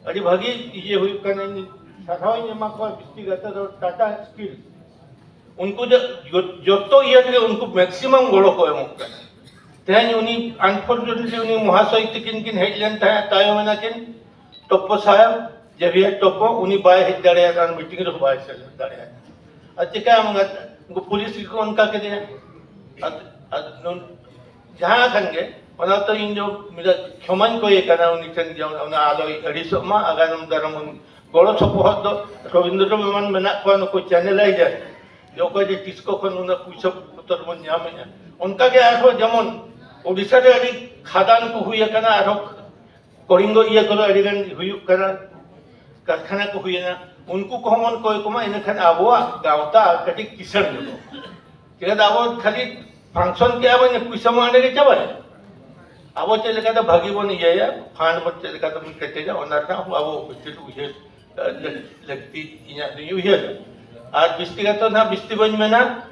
ᱟᱹᱰᱤ ᱵᱷᱟᱹᱜᱤ ᱤᱭᱟᱹ ᱦᱩᱭᱩᱜ ᱠᱟᱱᱟ, ᱤᱧ ᱥᱟᱨᱦᱟᱣ ᱤᱧ ᱮᱢᱟ ᱠᱚᱣᱟ ᱵᱤᱥᱛᱤ ᱠᱟᱛᱮ ᱫᱚ ᱴᱟᱴᱟ ᱥᱴᱤᱞ᱾ ᱩᱱᱠᱩ ᱫᱚ ᱡᱚ-, ᱡᱚᱛᱚ ᱤᱭᱟᱹ ᱨᱮᱜᱮ ᱩᱱᱠᱩ ᱢᱮᱠᱥᱤᱢᱟᱢ ᱜᱚᱲᱚ ᱠᱚ ᱮᱢᱚᱜ ᱠᱟᱱᱟ᱾ ᱛᱮᱦᱮᱧ ᱩᱱᱤ, ᱟᱱᱯᱷᱚᱨᱪᱩᱱᱮᱴᱞᱤ, ᱩᱱᱤ ᱢᱚᱦᱟᱥᱚᱭ ᱛᱤᱠᱤᱱ ᱠᱤᱱ ᱦᱮᱡ ᱞᱮᱱ ᱛᱟᱦᱮᱸᱫ, ᱛᱟᱭᱚᱢ ᱮᱱᱟ ᱠᱤᱱ᱾ ᱴᱚᱯᱯᱚ ᱥᱟᱦᱮᱵᱽ, ᱡᱮᱵᱷᱤᱭᱟᱨ ᱴᱚᱯᱯᱚ, ᱩᱱᱤ ᱵᱟᱭ ᱦᱮᱡ ᱫᱟᱲᱮᱭᱟᱫᱟ, ᱢᱤᱴᱤᱝ ᱨᱮᱦᱚᱸ ᱵᱟᱭ ᱥᱮᱞᱮᱫ ᱫᱟᱲᱮᱭᱟᱫᱟ᱾ ᱟᱨ ᱪᱤᱠᱟᱹᱭᱟᱢ, ᱩᱱᱠᱩ ᱯᱩᱞᱤᱥ ᱜᱮᱠᱚ ᱚᱱᱠᱟ ᱠᱮᱫᱮᱭᱟ᱾ ᱟᱨ ᱟᱨ ᱱᱩᱱ-, ᱡᱟᱦᱟᱸ ᱠᱷᱟᱱ ᱜᱮ, ᱚᱱᱟ ᱛᱚ ᱤᱧ ᱫᱚ ᱢᱤᱫ ᱠᱷᱮᱢᱟᱧ ᱠᱚᱭᱮ ᱠᱟᱱᱟ ᱩᱱᱤ ᱴᱷᱮᱱ, ᱡᱮ ᱚᱱᱟ ᱟᱞᱚᱭ ᱟᱹᱲᱤᱥᱚᱜ ᱢᱟ᱾ ᱟᱜᱟᱢ ᱫᱟᱨᱟᱢ ᱩᱱᱤ ᱜᱚᱲᱚ ᱥᱚᱯᱚᱦᱚᱫ ᱫᱚ ᱨᱚᱵᱤᱱᱫᱨᱚ ᱢᱮᱢᱟᱱ ᱢᱮᱱᱟᱜ ᱠᱚᱣᱟ, ᱱᱩᱠᱩ ᱪᱮᱱᱮᱞᱟᱭᱡᱟᱨ, ᱡᱮ ᱚᱠᱚᱭ ᱡᱮ ᱛᱤᱥ ᱠᱚ ᱠᱷᱚᱱ ᱩᱱᱟᱹᱜ ᱯᱩᱭᱥᱟᱹ ᱯᱚᱛᱚᱨ ᱵᱚᱱ ᱧᱟᱢᱮᱫᱼᱟ᱾ ᱚᱱᱠᱟ ᱜᱮ ᱟᱨᱦᱚᱸ ᱡᱮᱢᱚᱱ ᱳᱰᱤᱥᱟ ᱨᱮ ᱟᱹᱰᱤ ᱠᱷᱟᱫᱟᱱ ᱠᱚ ᱦᱩᱭ ᱟᱠᱟᱱᱟ, ᱟᱨᱦᱚᱸ ᱠᱚᱞᱤᱝᱜᱚ ᱤᱭᱟᱹ ᱠᱚᱨᱮ ᱟᱹᱰᱤ ᱜᱟᱱ ᱦᱩᱭᱩᱜ ᱠᱟᱱᱟ, ᱠᱟᱨᱠᱷᱟᱱᱟ ᱠᱚ ᱦᱩᱭᱮᱱᱟ, ᱩᱱᱠᱩ ᱠᱚᱦᱚᱸ ᱵᱚᱱ ᱠᱚᱭ ᱠᱚᱢᱟ, ᱤᱱᱟᱹᱠᱷᱟᱱ ᱟᱵᱚᱣᱟᱜ ᱜᱟᱶᱛᱟ ᱠᱟᱹᱴᱤᱡ ᱠᱤᱥᱟᱹᱬ ᱧᱚᱜᱚᱜᱼᱟ᱾ ᱪᱮᱫᱟᱜ ᱟᱵᱚ ᱠᱷᱟᱹᱞᱤ function ᱠᱮᱜᱼᱟ ᱵᱚᱱ, ᱯᱩᱭᱥᱟᱹ ᱢᱟ ᱚᱸᱰᱮ ᱜᱮ ᱪᱟᱵᱟᱭᱮᱱ᱾ ᱟᱵᱚ ᱪᱮᱫ ᱞᱮᱠᱟᱛᱮ ᱵᱷᱟᱹᱜᱤ ᱵᱚᱱ ᱤᱭᱟᱹᱭᱟ, fund ᱵᱚᱱ ᱪᱮᱫ ᱞᱮᱠᱟᱛᱮ ᱵᱚᱱ ᱠᱮᱴᱮᱡᱟ, ᱚᱱᱟ ᱨᱮᱱᱟᱜ ᱦᱚᱸ ᱟᱵᱚ ᱩᱪᱤᱛ ᱩᱭᱦᱟᱹᱨ, ᱮ, ᱞᱟᱹᱠ-, ᱞᱟᱹᱠᱛᱤ ᱤᱧᱟᱹᱜ ᱫᱚᱧ ᱩᱭᱦᱟᱹᱨᱟ᱾ ᱟᱨ ᱵᱤᱥᱛᱤ ᱠᱟᱛᱮ ᱱᱟᱦᱟᱜ ᱵᱤᱥᱛᱤ ᱵᱟᱹᱧ ᱢᱮᱱᱟ,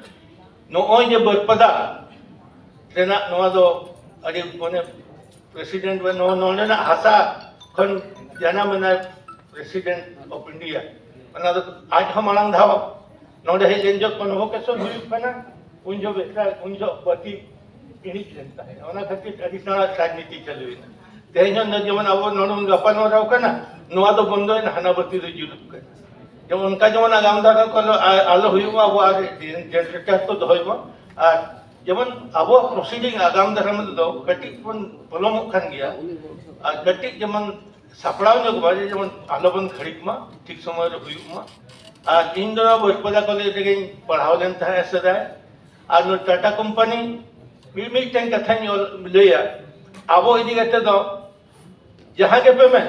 ᱱᱚᱜᱼᱚᱭ ᱡᱮ ᱵᱟᱹᱨᱯᱟᱫᱟ ᱨᱮᱱᱟᱜ ᱱᱚᱣᱟ ᱫᱚ ᱟᱹᱰᱤ ᱢᱟᱱᱮ president ᱵᱟ ᱱᱚᱣᱟ ᱱᱚᱰᱮᱱᱟᱜ ᱦᱟᱥᱟ ᱠᱷᱚᱱ ᱡᱟᱱᱟᱢ ᱮᱱᱟᱭ president of India, ᱚᱱᱟ ᱫᱚ ᱟᱡ ᱦᱚᱸ ᱢᱟᱲᱟᱝ ᱫᱷᱟᱣ ᱱᱚᱰᱮ ᱦᱮᱡ ᱞᱮᱱ ᱡᱚᱠᱷᱚᱱ convocation ᱦᱩᱭᱩᱜ ᱠᱟᱱᱟ, ᱩᱱ ᱡᱚᱠᱷᱚᱱ ᱢᱤᱫᱴᱟᱝ, ᱩᱱ ᱡᱚᱠᱷᱚᱱ ᱵᱟᱹᱛᱤ ᱤᱬᱤᱡ ᱞᱮᱱ ᱛᱟᱦᱮᱸᱫ, ᱚᱱᱟ ᱠᱷᱟᱹᱛᱤᱨ ᱟᱹᱰᱤ ᱥᱮᱬᱟ ᱨᱟᱡᱽᱱᱤᱛᱤ ᱪᱟᱹᱞᱩᱭᱮᱱᱟ᱾ ᱛᱮᱦᱮᱧ ᱦᱚᱸ ᱡᱮᱢᱚᱱ ᱟᱵᱚ ᱱᱚᱰᱮ ᱵᱚᱱ ᱜᱟᱯᱟᱞᱢᱟᱨᱟᱣ ᱠᱟᱱᱟ, ᱱᱚᱣᱟ ᱫᱚ ᱵᱚᱱᱫᱚᱭᱮᱱᱟ, ᱦᱟᱱᱟ ᱵᱟᱹᱛᱤ ᱫᱚ ᱡᱩᱞᱩᱜ ᱠᱟᱱᱟ᱾ ᱡᱮᱢᱚᱱ ᱚᱱᱠᱟ ᱡᱮᱢᱚᱱ ᱟᱜᱟᱢ ᱫᱟᱨᱟᱢ ᱠᱚ ᱟᱞᱚ, ᱟᱞᱚ ᱦᱩᱭᱩᱜ ᱢᱟ, ᱟᱵᱚ ᱟᱨ generator ᱠᱚ ᱫᱚᱦᱚᱭ ᱢᱟ᱾ ᱟᱨ ᱡᱮᱢᱚᱱ ᱟᱵᱚᱣᱟᱜ proceeding ᱟᱜᱟᱢ ᱫᱟᱨᱟᱢ ᱨᱮᱫᱚ ᱠᱟᱹᱴᱤᱡ ᱵᱚᱱ ᱯᱚᱞᱚᱢᱚᱜ ᱠᱟᱱ ᱜᱮᱭᱟ, ᱟᱨ ᱠᱟᱹᱴᱤᱡ ᱡᱮᱢᱚᱱ ᱥᱟᱯᱲᱟᱣ ᱧᱚᱜ ᱵᱟᱡᱮ ᱡᱮᱢᱚᱱ ᱟᱞᱚᱵᱚᱱ ᱜᱷᱟᱹᱲᱤᱠ ᱢᱟ, ᱴᱷᱤᱠ ᱥᱚᱢᱚᱭ ᱨᱮ ᱦᱩᱭᱩᱜ ᱢᱟ᱾ ᱟᱨ ᱤᱧ ᱫᱚ ᱱᱚᱣᱟ ᱵᱟᱹᱨᱯᱟᱫᱟ ᱠᱚᱞᱮᱡᱽ ᱨᱮᱜᱮᱧ ᱯᱟᱲᱦᱟᱣ ᱞᱮᱱ ᱛᱟᱦᱮᱸᱫ ᱥᱮᱫᱟᱭ᱾ ᱟᱨ ᱱᱚᱣᱟ ᱴᱟᱴᱟ ᱠᱳᱢᱯᱟᱱᱤ ᱢᱤᱫ ᱢᱤᱫᱴᱮᱱ ᱠᱟᱛᱷᱟᱧ ᱚᱞ ᱞᱟᱹᱭᱟ, ᱟᱵᱚ ᱤᱫᱤ ᱠᱟᱛᱮ ᱫᱚ ᱡᱟᱦᱟᱸ ᱜᱮᱯᱮ ᱢᱮᱱ,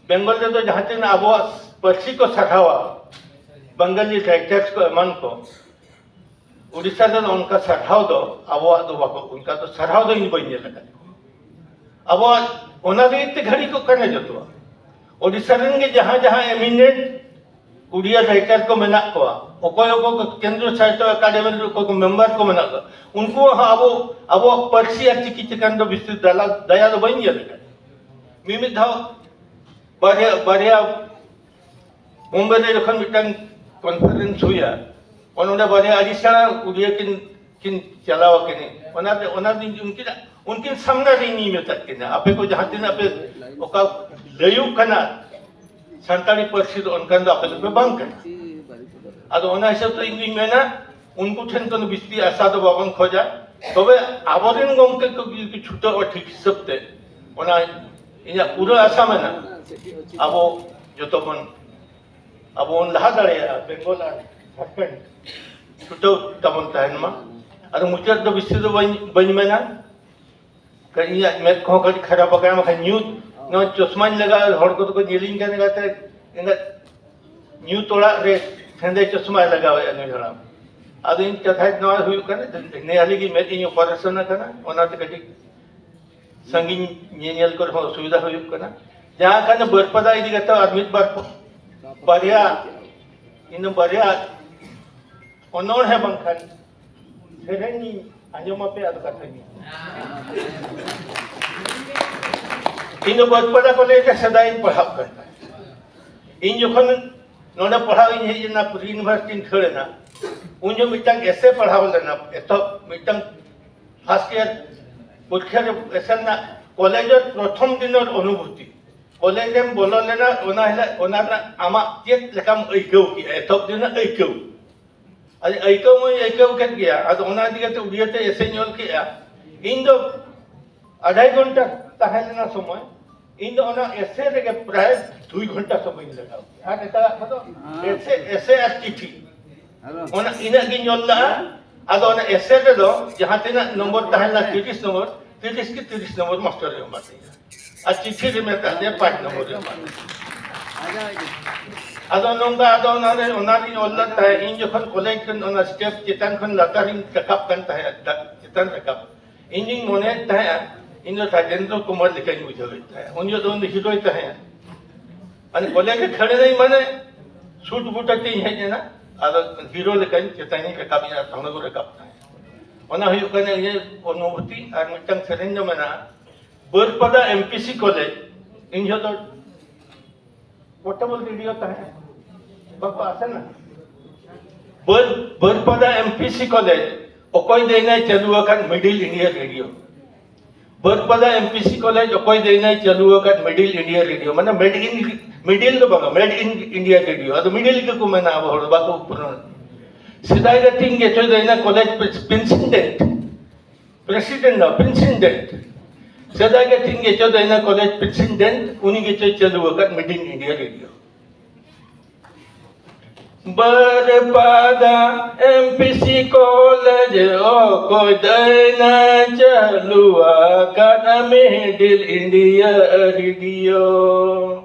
ᱵᱮᱝᱜᱚᱞ ᱨᱮᱫᱚ ᱡᱟᱦᱟᱸ ᱛᱤᱱᱟᱹᱜ ᱟᱵᱚᱣᱟᱜ ᱯᱟᱹᱨᱥᱤ ᱠᱚ ᱥᱟᱨᱦᱟᱣᱟ, ᱵᱟᱝᱜᱟᱞᱤ writers ᱠᱚ ᱮᱢᱟᱱ ᱠᱚ, ᱩᱲᱤᱥᱥᱟ ᱨᱮᱫᱚ ᱚᱱᱠᱟ ᱥᱟᱨᱦᱟᱣ ᱫᱚ ᱟᱵᱚᱣᱟᱜ ᱫᱚ ᱵᱟᱠᱚ, ᱚᱱᱠᱟ ᱫᱚ ᱥᱟᱨᱦᱟᱣ ᱫᱚ ᱤᱧ ᱵᱟᱹᱧ ᱧᱮᱞ ᱟᱠᱟᱫᱟ᱾ ᱟᱵᱚᱣᱟᱜ ᱚᱱᱟ ᱞᱟᱹᱜᱤᱫ ᱛᱮ ᱜᱷᱟᱹᱲᱤ ᱠᱚᱜ ᱠᱟᱱᱟ ᱡᱚᱛᱚᱣᱟᱜ᱾ ᱳᱰᱤᱥᱟ ᱨᱮᱱ ᱜᱮ ᱡᱟᱦᱟᱸ ᱡᱟᱦᱟᱸ eminent ᱩᱲᱤᱭᱟ writer ᱠᱚ ᱢᱮᱱᱟᱜ ᱠᱚᱣᱟ, ᱚᱠᱚᱭ ᱚᱠᱚᱭ ᱠᱚ ᱠᱮᱱᱫᱨᱚ ᱥᱟᱦᱤᱛᱛᱚ ᱮᱠᱟᱰᱮᱢᱤ ᱨᱮ ᱚᱠᱚᱭ ᱠᱚ member ᱠᱚ ᱢᱮᱱᱟᱜ ᱠᱚᱣᱟ, ᱩᱱᱠᱩ ᱦᱚᱸ ᱟᱵᱚ, ᱟᱵᱚᱣᱟᱜ ᱯᱟᱹᱨᱥᱤ ᱟᱨ ᱪᱤᱠᱤ ᱪᱮᱛᱟᱱ ᱫᱚ ᱵᱤᱥᱛᱤ ᱫᱟᱞᱟ-, ᱫᱟᱭᱟ ᱫᱚ ᱵᱟᱹᱧ ᱧᱮᱞ ᱟᱠᱟᱫᱟ᱾ ᱢᱤᱢᱤᱫ ᱫᱷᱟᱣ ᱵᱟᱨᱭᱟ, ᱵᱟᱨᱭᱟ ᱵᱳᱢᱵᱮ ᱨᱮ ᱡᱚᱠᱷᱚᱱ ᱢᱤᱫᱴᱟᱝ conference ᱦᱩᱭᱟ, ᱚᱱ-, ᱚᱸᱰᱮ ᱵᱟᱨᱭᱟ ᱟᱹᱰᱤ ᱥᱮᱬᱟ ᱩᱲᱤᱭᱟ ᱠᱤᱱ, ᱠᱤᱱ ᱪᱟᱞᱟᱣ ᱟᱠᱟᱱᱟ᱾ ᱚᱱᱟ, ᱚᱱᱟ ᱫᱤᱱ ᱩᱱᱠᱤᱱᱟᱜ, ᱩᱱᱠᱤᱱ ᱥᱟᱢᱱᱟ ᱨᱮ ᱤᱧᱤᱧ ᱢᱮᱛᱟᱫ ᱠᱤᱱᱟ, ᱟᱯᱮ ᱠᱚ ᱡᱟᱦᱟᱸ ᱛᱤᱱᱟᱹᱜ ᱯᱮ ᱚᱠᱟ ᱞᱟᱹᱭᱩᱜ ᱠᱟᱱᱟ ᱥᱟᱱᱛᱟᱲᱤ ᱯᱟᱹᱨᱥᱤ ᱫᱚ, ᱚᱱᱠᱟᱱ ᱫᱚ ᱟᱯᱮ ᱫᱚᱯᱮ ᱵᱟᱝ ᱠᱟᱱᱟ᱾ ᱟᱫᱚ ᱚᱱᱟ ᱦᱤᱥᱟᱹᱵ ᱛᱮ ᱤᱧ ᱫᱩᱧ ᱢᱮᱱᱟ, ᱩᱱᱠᱩ ᱴᱷᱮᱱ ᱠᱷᱚᱱ ᱵᱤᱥᱛᱤ ᱟᱥᱟ ᱫᱚ ᱵᱟᱵᱚᱱ ᱠᱷᱚᱡᱟ᱾ ᱛᱚᱵᱮ ᱟᱵᱚᱨᱮᱱ ᱜᱚᱢᱠᱮ ᱠᱚ ᱡᱩᱫᱤ ᱠᱚ ᱪᱷᱩᱴᱟᱹᱜᱼᱟ ᱴᱷᱤᱠ ᱦᱤᱥᱟᱹᱵ ᱛᱮ, ᱚᱱᱟ ᱤᱧᱟᱹᱜ ᱯᱩᱨᱟᱹ ᱟᱥᱟ ᱢᱮᱱᱟᱜᱼᱟ, ᱟᱵᱚ ᱡᱚᱛᱚ ᱵᱚᱱ, ᱟᱵᱚ ᱵᱚᱱ ᱞᱟᱦᱟ ᱫᱟᱲᱮᱭᱟᱜᱼᱟ᱾ ᱵᱮᱝᱜᱚᱞ ᱟᱨ ᱡᱷᱟᱲᱠᱷᱚᱸᱰ ᱪᱷᱩᱴᱟᱹᱣ ᱛᱟᱵᱚᱱ ᱛᱟᱦᱮᱱ ᱢᱟ᱾ ᱟᱫᱚ ᱢᱩᱪᱟᱹᱫ ᱫᱚ ᱵᱤᱥᱛᱤ ᱫᱚ ᱵᱟᱹᱧ, ᱵᱟᱹᱧ ᱢᱮᱱᱟ᱾ ᱠᱟᱹᱡ ᱤᱧᱟᱹᱜ ᱢᱮᱫ ᱠᱚᱦᱚᱸ ᱠᱟᱹᱴᱤᱡ ᱠᱷᱟᱨᱟᱯ ᱟᱠᱟᱱᱟ, ᱵᱟᱠᱷᱟᱱ ᱧᱩᱛ, ᱱᱚᱣᱟ ᱪᱚᱥᱢᱟᱧ ᱞᱟᱜᱟᱣ, ᱦᱚᱲ ᱠᱚᱫᱚ ᱠᱚ ᱧᱮᱞᱤᱧ ᱠᱟᱱᱟ, ᱜᱟᱛᱮ, ᱤᱱᱟᱹᱜ ᱧᱩᱛ ᱚᱲᱟᱜ ᱨᱮ ᱦᱮᱸᱫᱮ ᱪᱚᱥᱢᱟᱭ ᱞᱟᱜᱟᱣᱮᱫᱼᱟ ᱱᱩᱭ ᱦᱟᱲᱟᱢ᱾ ᱟᱫᱚ ᱤᱧ ᱠᱟᱛᱷᱟ ᱱᱚᱣᱟ ᱦᱩᱭᱩᱜ ᱠᱟᱱᱟ, ᱱᱮ ᱦᱟᱹᱞᱤ ᱜᱮ ᱢᱮᱫ ᱤᱧ ᱚᱯᱟᱨᱮᱥᱚᱱ ᱟᱠᱟᱱᱟ, ᱚᱱᱟᱛᱮ ᱠᱟᱹᱴᱤᱡ ᱥᱟᱺᱜᱤᱧ ᱧᱮᱧᱮᱞ ᱠᱚᱨᱮ ᱦᱚᱸ ᱚᱥᱩᱵᱤᱫᱷᱟ ᱦᱩᱭᱩᱜ ᱠᱟᱱᱟ᱾ ᱡᱟᱦᱟᱸ ᱠᱟᱱᱟ ᱵᱟᱹᱨᱯᱟᱫᱟ ᱤᱫᱤ ᱠᱟᱛᱮ ᱟᱨ ᱢᱤᱫ ᱵᱟᱨ ᱵᱟᱨᱭᱟ, ᱤᱱᱟᱹ ᱵᱟᱨᱭᱟ ᱚᱱᱚᱬᱦᱮ ᱵᱟᱝᱠᱷᱟᱱ ᱥᱮᱨᱮᱧ ᱤᱧ ᱟᱸᱡᱚᱢ ᱟᱯᱮ, ᱟᱫᱚ ᱠᱟᱛᱷᱟᱧ ᱢᱮᱱᱟ᱾ ᱤᱧ ᱫᱚ ᱵᱟᱹᱨᱯᱟᱫᱟ ᱠᱚᱞᱮᱡᱽ ᱨᱮ ᱥᱮᱫᱟᱭ ᱤᱧ ᱯᱟᱲᱦᱟᱜ ᱠᱟᱱ ᱛᱟᱦᱮᱸᱫ᱾ ᱤᱧ ᱡᱚᱠᱷᱚᱱ ᱱᱚᱰᱮ ᱯᱟᱲᱦᱟᱣ ᱤᱧ ᱦᱮᱡ ᱮᱱᱟ, ᱯᱨᱤ ᱤᱭᱩᱱᱤᱵᱷᱟᱨᱥᱤᱴᱤᱧ ᱠᱷᱟᱹᱲ ᱮᱱᱟ, ᱩᱱ ᱡᱚᱠᱷᱚᱱ ᱢᱤᱫᱴᱟᱝ ᱮᱥᱮ ᱯᱟᱲᱦᱟᱣ ᱞᱮᱱᱟ, ᱮᱛᱚᱦᱚᱵ ᱢᱤᱫᱴᱟᱝ ᱯᱷᱟᱨᱥᱴ ᱤᱭᱟᱨ ᱯᱚᱨᱤᱠᱠᱷᱟ ᱨᱮ ᱮᱥᱮ ᱨᱮᱱᱟᱜ ᱠᱚᱞᱮᱡᱽ ᱨᱮ ᱯᱨᱚᱛᱷᱚᱢ ᱫᱤᱱ ᱨᱮ ᱚᱱᱩᱵᱷᱩᱛᱤ᱾ ᱠᱚᱞᱮᱡᱽ ᱨᱮᱢ ᱵᱚᱞᱚ ᱞᱮᱱᱟ, ᱚᱱᱟ ᱦᱤᱞᱳᱜ ᱚᱱᱟ ᱨᱮᱱᱟᱜ ᱟᱢᱟᱜ ᱪᱮᱫ ᱞᱮᱠᱟᱢ ᱟᱹᱭᱠᱟᱹᱣ ᱠᱮᱜᱼᱟ, ᱮᱛᱚᱦᱚᱵ ᱫᱤᱱ ᱨᱮᱱᱟᱜ ᱟᱹᱭᱠᱟᱹᱣ? ᱟᱫᱚ ᱟᱹᱭᱠᱟᱹᱣ ᱢᱟᱧ ᱟᱹᱭᱠᱟᱹᱣ ᱠᱮᱫ ᱜᱮᱭᱟ᱾ ᱟᱫᱚ ᱚᱱᱟ ᱤᱫᱤ ᱠᱟᱛᱮ ᱩᱲᱤᱭᱟᱹ ᱛᱮ ᱮᱥᱮᱧ ᱚᱞ ᱠᱮᱜᱼᱟ᱾ ᱤᱧ ᱫᱚ ᱟᱲᱟᱭ ᱜᱷᱚᱱᱴᱟ ᱛᱟᱦᱮᱸ ᱞᱮᱱᱟ ᱥᱚᱢᱚᱭ, ᱤᱧ ᱫᱚ ᱚᱱᱟ ᱮᱥᱮ ᱨᱮᱜᱮ ᱯᱨᱟᱭ ᱫᱩᱭ ᱜᱷᱚᱱᱴᱟ ᱥᱚᱢᱚᱭ ᱤᱧ ᱞᱟᱜᱟᱣ ᱠᱮᱫᱟ᱾ ᱟᱨ ᱮᱴᱟᱜᱟᱜ ᱠᱚᱫᱚ ᱮᱥᱮ, ᱮᱥᱮ ᱟᱨ ᱪᱤᱴᱷᱤ, ᱚᱱᱟ ᱤᱱᱟᱹᱜ ᱜᱤᱧ ᱚᱞ ᱞᱮᱫᱟ᱾ ᱟᱫᱚ ᱚᱱᱟ ᱮᱥᱮ ᱨᱮᱫᱚ ᱡᱟᱦᱟᱸ ᱛᱤᱱᱟᱹᱜ ᱱᱚᱢᱵᱚᱨ ᱛᱟᱦᱮᱸ ᱞᱮᱱᱟ, ᱛᱤᱨᱤᱥ ᱱᱚᱢᱵᱚᱨ, ᱛᱤᱨᱤᱥ ᱜᱮ ᱛᱤᱨᱤᱥ ᱱᱚᱢᱵᱚᱨ ᱢᱟᱥᱴᱟᱨ ᱮ ᱮᱢᱟ ᱫᱤᱧᱟ᱾ ᱟᱨ ᱪᱤᱴᱷᱤ ᱨᱮ ᱢᱮᱛᱟᱜ ᱞᱮᱭᱟ ᱯᱟᱸᱪ ᱱᱚᱢᱵᱚᱨ ᱨᱮ ᱮᱢᱟ ᱫᱤᱧᱟ᱾ ᱟᱫᱚ ᱱᱚᱝᱠᱟ, ᱟᱫᱚ ᱚᱱᱟᱨᱮ, ᱚᱱᱟᱨᱤᱧ ᱚᱞ ᱞᱮᱫ ᱛᱟᱦᱮᱸᱫ, ᱤᱧ ᱡᱚᱠᱷᱚᱱ ᱠᱚᱞᱮᱡᱽ ᱠᱷᱚᱱ ᱚᱱᱟ ᱥᱴᱮᱯ ᱪᱮᱛᱟᱱ ᱠᱷᱚᱱ ᱞᱟᱛᱟᱨᱤᱧ ᱨᱟᱠᱟᱵ ᱠᱟᱱ ᱛᱟᱦᱮᱸᱫ, ᱪᱮᱛᱟᱱ ᱨᱟᱠᱟᱵ, ᱤᱧᱤᱧ ᱢᱚᱱᱮᱭᱮᱫ ᱛᱟᱦᱮᱸᱫᱼᱟ, ᱤᱧ ᱫᱚ ᱨᱟᱡᱮᱱᱫᱨᱚ ᱠᱩᱢᱟᱨ ᱞᱮᱠᱟᱧ ᱵᱩᱡᱷᱟᱹᱣᱮᱫ ᱛᱟᱦᱮᱸᱫ᱾ ᱩᱱ ᱡᱚᱦᱚᱜ ᱫᱚ ᱩᱱᱤ ᱦᱤᱨᱳᱭ ᱛᱟᱦᱮᱸᱫ᱾ ᱢᱟᱱᱮ ᱠᱚᱞᱮᱡᱽ ᱨᱮ ᱠᱷᱟᱹᱲ ᱮᱱᱟᱹᱧ, ᱢᱟᱱᱮ ᱥᱩᱴ ᱵᱩᱴ ᱟᱛᱮᱧ ᱦᱮᱡ ᱮᱱᱟ, ᱟᱫᱚ ᱦᱤᱨᱳ ᱞᱮᱠᱟᱧ ᱪᱮᱛᱟᱱᱤᱧ ᱨᱟᱠᱟᱵ ᱮᱱᱟ, ᱛᱟᱦᱞᱮ ᱠᱚ ᱨᱟᱠᱟᱵ ᱛᱟᱦᱮᱸᱫ᱾ ᱚᱱᱟ ᱦᱩᱭᱩᱜ ᱠᱟᱱᱟ ᱤᱧᱟᱹᱜ ᱚᱱᱩᱵᱷᱩᱛᱤ᱾ ᱟᱨ ᱢᱤᱫᱴᱟᱝ ᱥᱮᱨᱮᱧ ᱫᱚ ᱢᱮᱱᱟᱜᱼᱟ, ᱵᱟᱹᱨᱯᱟᱫᱟ ᱮᱢ ᱯᱤ ᱥᱤ ᱠᱚᱞᱮᱡᱽ, ᱤᱧ ᱡᱚᱦᱚᱜ ᱫᱚ ᱯᱳᱨᱴᱮᱵᱚᱞ ᱨᱮᱰᱤᱭᱳ ᱛᱟᱦᱮᱸ, ᱵᱟᱠᱚ ᱟᱥᱮᱱᱟ᱾ ᱵᱟᱹᱨ-, ᱵᱟᱹᱨᱯᱟᱫᱟ ᱮᱢ ᱯᱤ ᱥᱤ ᱠᱚᱞᱮᱡᱽ, ᱚᱠᱚᱭ ᱫᱟᱹᱭᱱᱟᱭ ᱪᱟᱹᱞᱩ ᱟᱠᱟᱫ ᱢᱤᱰᱤᱞ ᱤᱱᱰᱤᱭᱟ ᱨᱮᱰᱤᱭᱳ? ᱵᱟᱹᱨᱯᱟᱫᱟ ᱮᱢ ᱯᱤ ᱥᱤ ᱠᱚᱞᱮᱡᱽ, ᱚᱠᱚᱭ ᱫᱟᱹᱭᱱᱟᱭ ᱪᱟᱹᱞᱩ ᱟᱠᱟᱫ ᱢᱤᱰᱤᱞ ᱤᱱᱰᱤᱭᱟ ᱨᱮᱰᱤᱭᱳ? ᱢᱟᱱᱮ ᱢᱮᱰ ᱤᱱ, ᱢᱤᱰᱤᱞ ᱫᱚ ᱵᱟᱝᱟ, ᱢᱮᱰ ᱤᱱ ᱤᱱᱰᱤᱭᱟ ᱨᱮᱰᱤᱭᱳ᱾ ᱟᱫᱚ ᱢᱤᱰᱤᱞ ᱜᱮᱠᱚ ᱢᱮᱱᱟ ᱟᱵᱚ ᱦᱚᱲ, ᱵᱟᱠᱚ ᱯᱩᱨᱚᱱ᱾ ᱥᱮᱫᱟᱭ ᱨᱮ ᱛᱤᱧ ᱜᱮᱪᱚ ᱫᱟᱹᱭᱱᱟ ᱠᱚᱞᱮᱡᱽ ᱯᱨᱮᱥᱤᱰᱮᱱᱴ, ᱯᱨᱮᱥᱤᱰᱮᱱᱴ ᱫᱚ ᱯᱨᱮᱥᱤᱰᱮᱱᱴ, ᱥᱮᱫᱟᱭ ᱜᱮ ᱛᱤᱧ ᱜᱮᱪᱚ ᱫᱟᱹᱭᱱᱟ ᱠᱚᱞᱮᱡᱽ ᱯᱨᱮᱥᱤᱰᱮᱱᱴ, ᱩᱱᱤ ᱜᱮᱪᱚᱭ ᱪᱟᱹᱞᱩ ᱟᱠᱟᱫ made in India radio. Baripada M P C college ᱚᱠᱚᱭ ᱫᱟᱹᱭᱱᱟ ᱪᱟᱹᱞᱩ ᱟᱠᱟᱫ ᱢᱤᱰᱤᱞ ᱤᱱᱰᱤᱭᱟ ᱨᱮᱰᱤᱭᱳ?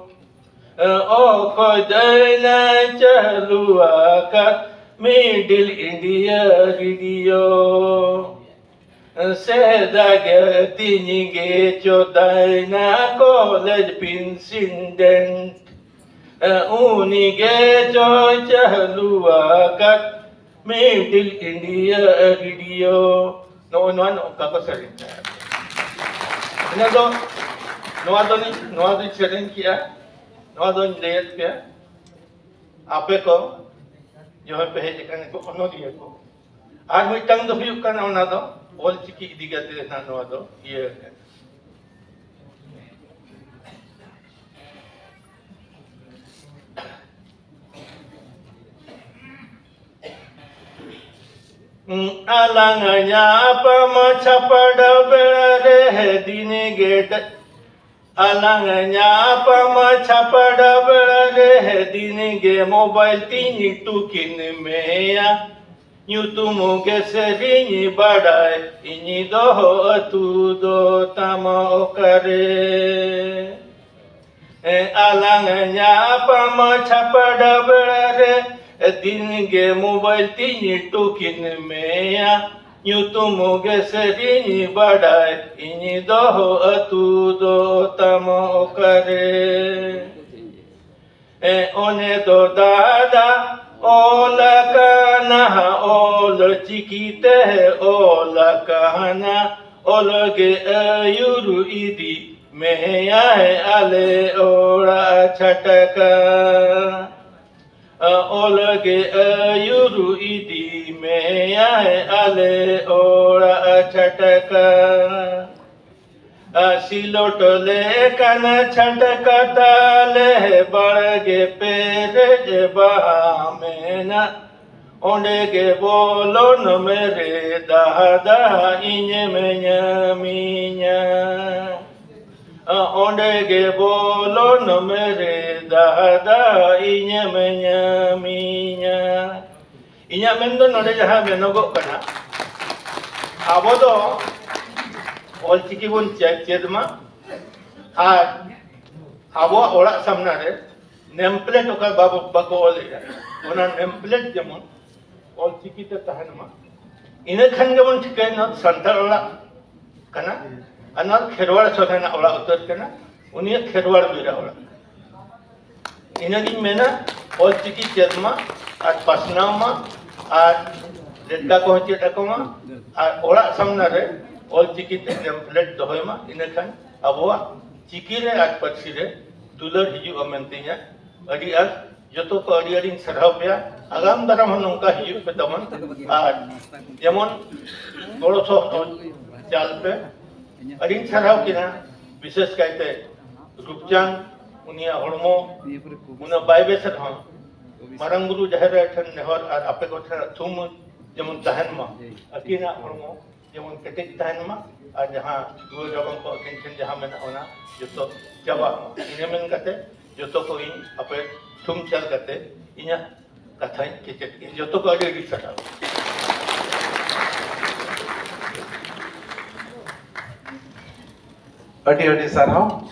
ᱚᱠᱚᱭ ᱫᱟᱹᱭᱱᱟ ᱪᱟᱹᱞᱩ ᱟᱠᱟᱫ ᱢᱤᱰᱤᱞ ᱤᱱᱰᱤᱭᱟ ᱨᱮᱰᱤᱭᱳ? ᱥᱮᱫᱟᱭ ᱜᱮ ᱛᱤᱧ ᱜᱮ ᱪᱚ ᱫᱟᱹᱭᱱᱟ ᱠᱚᱞᱮᱡᱽ ᱯᱨᱮᱥᱤᱰᱮᱱᱴ, ᱩᱱᱤ ᱜᱮ ᱪᱚᱭ ᱪᱟᱹᱞᱩ ᱟᱠᱟᱫ ᱢᱤᱰᱤᱞ ᱤᱱᱰᱤᱭᱟ ᱨᱮᱰᱤᱭᱳ᱾ ᱱᱚᱜᱼᱚ ᱱᱚᱣᱟ ᱱᱚᱝᱠᱟ ᱠᱚ ᱥᱮᱨᱮᱧ ᱛᱟᱦᱮᱸᱫ᱾ ᱤᱱᱟᱹ ᱫᱚ ᱱᱚᱣᱟ ᱫᱚ ᱱᱚᱣᱟ ᱫᱚᱧ ᱥᱮᱨᱮᱧ ᱠᱮᱜᱼᱟ, ᱱᱚᱣᱟ ᱫᱚᱧ ᱞᱟᱹᱭᱟᱫ ᱯᱮᱭᱟ᱾ ᱟᱯᱮ ᱠᱚ ᱡᱟᱦᱟᱸᱭ ᱯᱮ ᱦᱮᱡ ᱟᱠᱟᱱᱟ ᱠᱚ ᱚᱱᱚᱞᱤᱭᱟᱹ ᱠᱚ, ᱟᱨ ᱢᱤᱫᱴᱟᱝ ᱫᱚ ᱦᱩᱭᱩᱜ ᱠᱟᱱᱟ ᱚᱱᱟ ᱫᱚ ᱚᱞ ᱪᱤᱠᱤ ᱤᱫᱤ ᱠᱟᱛᱮ ᱱᱟᱜ ᱱᱚᱣᱟ ᱫᱚ ᱤᱭᱟᱹ ᱟᱠᱟᱱᱟ᱾ ᱟᱞᱟᱝ ᱧᱟᱯᱟᱢ ᱪᱷᱟᱯᱲᱟ ᱵᱮᱲᱟ ᱨᱮ ᱫᱤᱱ ᱜᱮ ᱰ-, ᱟᱞᱟᱝ ᱧᱟᱯᱟᱢ ᱪᱷᱟᱯᱲᱟ ᱵᱮᱲᱟ ᱨᱮ ᱫᱤᱱ ᱜᱮ ᱢᱳᱵᱟᱭᱤᱞ ᱛᱤᱧ ᱴᱩᱠᱤᱱ ᱢᱮᱭᱟ᱾ ᱧᱩᱛᱩᱢ ᱜᱮ ᱥᱮᱨᱮᱧ ᱵᱟᱲᱟᱭ, ᱤᱧ ᱫᱚᱦᱚ ᱟᱹᱛᱩ ᱫᱚ ᱛᱟᱢ ᱚᱠᱟᱨᱮ? ᱟᱞᱟᱝ ᱧᱟᱯᱟᱢ ᱪᱷᱟᱯᱲᱟ ᱵᱮᱲᱟ ᱨᱮ ᱫᱤᱱ ᱜᱮ ᱢᱳᱵᱟᱭᱤᱞ ᱛᱤᱧ ᱴᱩᱠᱤᱱ ᱢᱮᱭᱟ᱾ ᱧᱩᱛᱩᱢ ᱜᱮ ᱥᱮᱨᱮᱧ ᱵᱟᱲᱟᱭ, ᱤᱧ ᱫᱚᱦᱚ ᱟᱹᱛᱩ ᱫᱚ ᱛᱟᱢ ᱚᱠᱟᱨᱮ? ᱮ, ᱚᱱᱮ ᱫᱚ ᱫᱟᱫᱟ ᱚᱞ ᱟᱠᱟᱱᱟ, ᱚᱞ ᱪᱤᱠᱤ ᱛᱮ ᱚᱞ ᱟᱠᱟᱱᱟ, ᱚᱞ ᱜᱮ ᱟᱹᱭᱩᱨ ᱤᱫᱤ ᱢᱮᱭᱟᱭ ᱟᱞᱮ ᱚᱲᱟᱜ ᱪᱷᱟᱴᱠᱟ᱾ ᱚᱞ ᱜᱮ ᱟᱹᱭᱩᱨ ᱤᱫᱤ ᱢᱮᱭᱟᱭ ᱟᱞᱮ ᱚᱲᱟᱜ ᱪᱷᱟᱴᱠᱟ᱾ ᱥᱤᱞᱚᱴ ᱞᱮᱠᱟᱱ ᱪᱷᱟᱴᱠᱟ ᱛᱟᱞᱮ, ᱵᱟᱲᱜᱮ ᱯᱮᱨᱮᱡ ᱵᱟᱦᱟ ᱢᱮᱱᱟᱜ᱾ ᱚᱸᱰᱮ ᱜᱮ ᱵᱚᱞᱚᱱ ᱢᱮ ᱨᱮ ᱫᱟᱫᱟ, ᱤᱧᱮᱢ ᱧᱟᱢᱤᱧᱟ᱾ ᱚᱸᱰᱮ ᱜᱮ ᱵᱚᱞᱚᱱ ᱢᱮ ᱨᱮ ᱫᱟᱫᱟ, ᱤᱧᱮᱢ ᱧᱟᱢᱤᱧᱟ᱾ ᱤᱧᱟᱹᱜ ᱢᱮᱱ ᱫᱚ ᱱᱚᱰᱮ ᱡᱟᱦᱟᱸ ᱢᱮᱱᱚᱜᱚᱜ ᱠᱟᱱᱟ, ᱟᱵᱚ ᱫᱚ ᱚᱞᱪᱤᱠᱤ ᱵᱚᱱ ᱪᱮᱫ, ᱪᱮᱫ ᱢᱟ, ᱟᱨ ᱟᱵᱚᱣᱟᱜ ᱚᱲᱟᱜ ᱥᱟᱢᱱᱟ ᱨᱮ ᱱᱮᱢ ᱯᱞᱮᱴ ᱚᱠᱟ ᱵᱟᱵᱚ, ᱵᱟᱠᱚ ᱚᱞᱮᱫᱼᱟ, ᱚᱱᱟ ᱱᱮᱢ ᱯᱞᱮᱴ ᱡᱮᱢᱚᱱ ᱚᱞᱪᱤᱠᱤ ᱛᱮ ᱛᱟᱦᱮᱱ ᱢᱟ᱾ ᱤᱱᱟᱹ ᱠᱷᱟᱱ ᱜᱮᱵᱚᱱ ᱴᱷᱤᱠᱟᱹᱭᱟ ᱱᱚᱣᱟ ᱥᱟᱱᱛᱟᱲ ᱚᱲᱟᱜ ᱠᱟᱱᱟ, ᱟᱨ ᱱᱚᱣᱟ ᱠᱷᱮᱨᱣᱟᱲ ᱥᱚᱨᱮᱱᱟᱜ ᱚᱲᱟᱜ ᱩᱛᱟᱹᱨ ᱠᱟᱱᱟ, ᱩᱱᱤᱭᱟᱜ ᱠᱷᱮᱨᱣᱟᱲ ᱵᱤᱨᱟ ᱚᱲᱟᱜ᱾ ᱤᱱᱟᱹᱜᱤᱧ ᱢᱮᱱᱟ, ᱚᱞᱪᱤᱠᱤ ᱪᱮᱫ ᱢᱟ ᱟᱨ ᱯᱟᱥᱱᱟᱣ ᱢᱟ, ᱟᱨ ᱞᱮᱴᱠᱟ ᱠᱚᱦᱚᱸ ᱪᱮᱫ ᱟᱠᱚ ᱢᱟ, ᱟᱨ ᱚᱲᱟᱜ ᱥᱟᱢᱱᱟ ᱨᱮ ᱚᱞᱪᱤᱠᱤ ᱛᱮ ᱱᱮᱢ ᱯᱞᱮᱴ ᱫᱚᱦᱚᱭ ᱢᱟ᱾ ᱤᱱᱟᱹᱠᱷᱟᱱ ᱟᱵᱚᱣᱟᱜ ᱪᱤᱠᱤ ᱨᱮ ᱟᱨ ᱯᱟᱹᱨᱥᱤ ᱨᱮ ᱫᱩᱞᱟᱹᱲ ᱦᱤᱡᱩᱜᱼᱟ ᱢᱮᱱᱛᱮ ᱤᱧᱟᱹᱜ ᱟᱹᱰᱤ ᱟᱸᱴ᱾ ᱡᱚᱛᱚ ᱠᱚ ᱟᱹᱰᱤ ᱟᱹᱰᱤᱧ ᱥᱟᱨᱦᱟᱣ ᱯᱮᱭᱟ᱾ ᱟᱜᱟᱢ ᱫᱟᱨᱟᱢ ᱦᱚᱸ ᱱᱚᱝᱠᱟ ᱦᱤᱡᱩᱜ ᱯᱮ ᱛᱟᱵᱚᱱ, ᱟᱨ ᱡᱮᱢᱚᱱ ᱜᱚᱲᱚ ᱥᱚᱦᱚᱫ ᱪᱟᱞ ᱯᱮ᱾ ᱟᱹᱰᱤᱧ ᱥᱟᱨᱦᱟᱣ ᱠᱤᱱᱟ, ᱵᱤᱥᱮᱥ ᱠᱟᱭᱛᱮ ᱨᱩᱯᱪᱟᱸᱫᱽ, ᱩᱱᱤᱭᱟᱜ ᱦᱚᱲᱢᱚ ᱩᱱᱟᱹᱜ ᱵᱟᱭ ᱵᱮᱥ ᱨᱮᱦᱚᱸ, ᱢᱟᱨᱟᱝ ᱵᱩᱨᱩ ᱡᱟᱦᱮᱨ ᱟᱭᱳ ᱴᱷᱮᱱ ᱱᱮᱦᱚᱨ ᱟᱨ ᱟᱯᱮ ᱠᱚ ᱴᱷᱮᱱ ᱛᱷᱩᱢ ᱡᱮᱢᱚᱱ ᱛᱟᱦᱮᱱ ᱢᱟ, ᱟᱹᱠᱤᱱᱟᱜ ᱦᱚᱲᱢᱚ ᱡᱮᱢᱚᱱ ᱠᱮᱴᱮᱡ ᱛᱟᱦᱮᱱ ᱢᱟ, ᱟᱨ ᱡᱟᱦᱟᱸ ᱨᱩᱣᱟᱹ ᱨᱟᱵᱟᱝ ᱠᱚ ᱟᱹᱠᱤᱱ ᱴᱷᱮᱱ ᱡᱟᱦᱟᱸ ᱢᱮᱱᱟᱜᱼᱟ, ᱚᱱᱟ ᱡᱚᱛᱚ ᱪᱟᱵᱟᱜ ᱢᱟ᱾ ᱤᱱᱟᱹ ᱢᱮᱱ ᱠᱟᱛᱮ ᱡᱚᱛᱚ ᱠᱚ ᱤᱧ ᱟᱯᱮ ᱛᱷᱩᱢ ᱪᱟᱞ ᱠᱟᱛᱮ ᱤᱧᱟᱹᱜ ᱠᱟᱛᱷᱟᱧ ᱠᱮᱪᱮᱫ ᱠᱮᱫ᱾ ᱡᱚᱛᱚ ᱠᱚ ᱟᱹᱰᱤ ᱟᱹᱰᱤ ᱥᱟᱨᱦᱟᱣ᱾ ᱟᱹᱰᱤ ᱟᱹᱰᱤ ᱥᱟᱨᱦᱟᱣ᱾